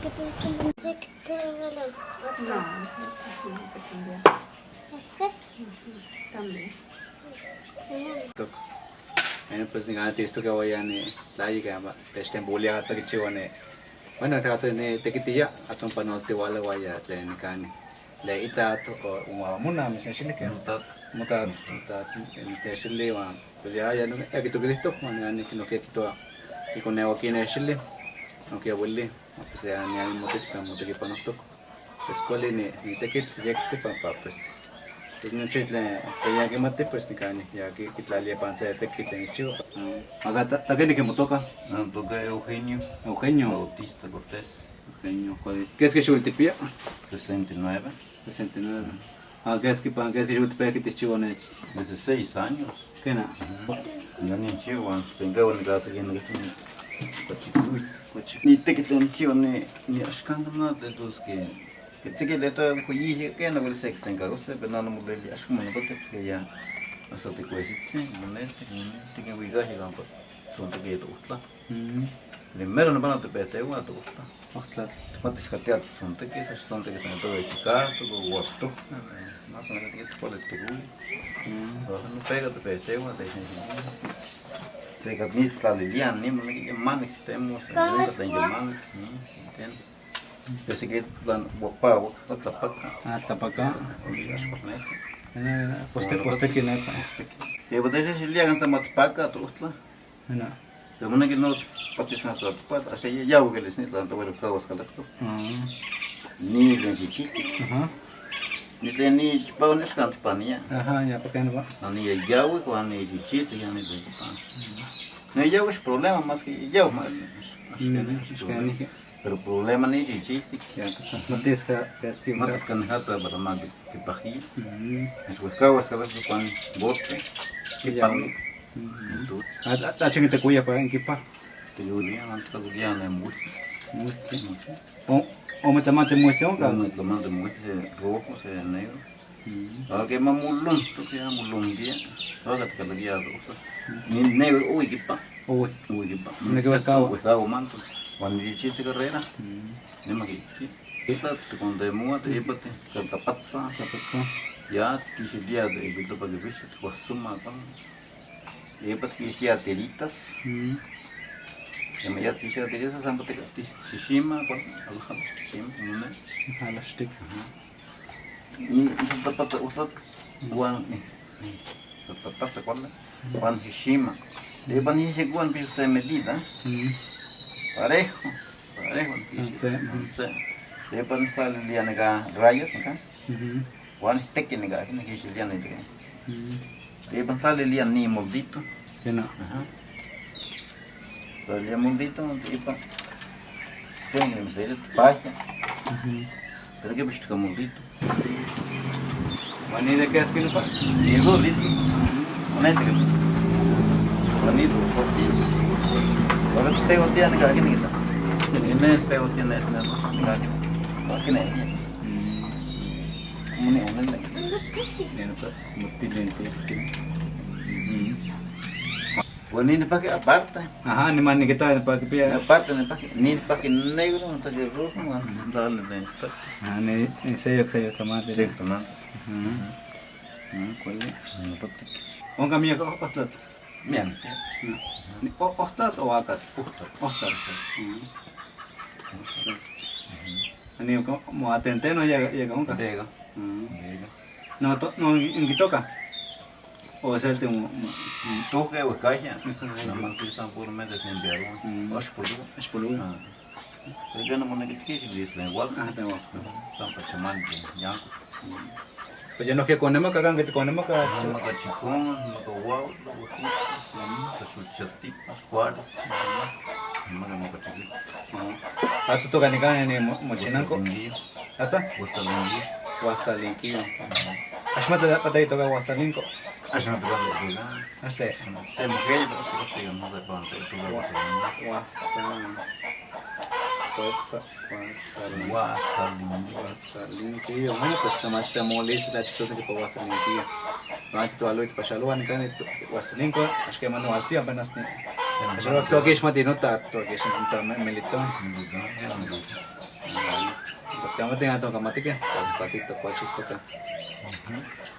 No, ese sí hay que cambiar. ¿Este? También. Bueno, pues nikan tiistoke oyan tlayik techtempolia tzakichiua ne bueno ne tekitiya atzonpanoltihualawaya tlen nikan le itat o mona mixnexilihque motat motat mixnexili huan pues ya ya ya kitoquilihtok huan nikan nojkia kihtowa ikoneu kinexili nojkia hueli pues ya nian motekipa motekipanojtok pues kuali nitekitl yektzi pampa pues nochi tlen ya kimati pues nikan ya kitlalia ipan se tekitl tlen kichiwa. Aka ta kenik motoka? Motoka Eugenio. Eugenio. Bautista Cortés. Eugenio, kuali. ¿Keski xiuitl tikpia? 69. 69. Ah, keski pan keski xiuitl tikpia kitihchiua nech? Desde 6 años. Kena. Nion chiua, senkaua nikasaki nikihtowa kuachikuy. Ni tekitl tlen chiua ni ni axkan tonatl entonces que que tziki letoya kuyiji kena ueli sek senkakose pero nah nimolelia axkan monokoti porque ya hasta tikuesitzin monelti monelti kinwikayeh kampa tzonteki tohtla. Primero nopano tipehtewa tohtla. Ohtlatl. Tikmatis katia tzonteki, xtzonteki tlen chikahtok o guaptohka, más o menos kuali tikuwi. No pega tipehtewa technexiliah. Teka nichtlaliliah niman neki yamanik temos, tlen yamanik, entiende. Pensé que tlan guapawak, tlapaka. Ah, tlapaka. Axkualnesi. Posteki nepa. Yepa technexiliah kan san matpaka tohtla. Nena. Pero moneki no patis tlatpat, axan yaui kilisni tlan tohuelo kawas kalaktok. Ni tlen chichiltik. Ajá. Ni tlen ni chipawa nexkan tipania. Ajá, ya pa ken va. Ni yaui huan ni chichiltik ya ni tlen tipana. Ni yaui es problema más que yaui ma. Axkan Pero problema ni chichiltik. Ya pues matisca keski Matas kanejatza para ma kipajilla. Huejkahuas kalaktok kuan bote. Kipano. Achi tekuya pa en kipa. Tekuilia, tlakuilia ne muistli. Muistli. Ome tlamantli muistli onka? Ome tlamantli muistli, se rojo, se negro. Ah, que mamulón, to que mamulonguia. Ah, que kalakia rojo. Ni negro, uy, kipa. Uy. Uy, kipa. Ne huejkawa. Huejkawa manto. Huan chichiltik carrera. Ne makitzki. Esta te condemua te ipate, tlapatza. Tlapatza. Ya, tixilia de ipitopa que viste, huasuma, Ipa tixia tiritas. Ya ya tixia tiritas, sampa te xixima, cual, alja, xixima, no Jalaxtik. Ni tapatza utlat, huan, tapatza cual, huan xixima. Ipa ni xikuan piso se medida. Parejo, parejo, se. Ipa ni sale lianega rayas, acá. Huan teki nega, ni xixilian ni teki. Ipa sale ni moldito. No. Ajá. Tlalia moldito, ipa. Tengo que me paja. Pero que visto moldito. ¿Mani de qué es que no pa? Ni 2 litros. Honete que. Mani 2 tortillas. Ahora te pego tiene que aquí ni quita. Tiene pego tiene no. Aquí ne. Muni onene. Neno pa mutilente. Bueno, ni pa que aparte. Ajá, ni más ni qué tal, pa que pilla. Aparte, ni pa que ni pa que negro, ni pa que rojo, dale de esto. Ah, ni sello, sello tomate. Sí, tomate. ¿Cuál es? Onka miak ohtlat. Mian. Ohtlat o akat? Ohtlat. Ohtlat. Ni como atenteno llega llega onka. Llega. Llega. No no en Quitoca. O es el temo Toque o caja. Nada más si san por medio sin enviar. Oshpolu. Oshpolu. Pero yo no me quité si dice igual. Ah, tengo. San Pachamán, ya. Pues ya no que conema cagan que te conema ca. Maca chicón, maca guau, Taxuchaltipa, Juárez. Maca maca chiquito. Ah, tu toca ni can ni mochinanco. ¿Hasta? Huasalinquillo. Huasalinquillo. Ashmata patay toca Huasalinco. Ashmata patay toca. Ashe. Te mujer, pero es que sí, no te puedo tocar Huasalinco. Huasalinco. Huasalinquillo. Huasalinquillo. Bueno, pues nomás te molis la chica que por Huasalinquillo. No, tu aloit pashalua ni can Huasalinco, ashke manu altia apenas ni. Pero nota, Melitón. Pues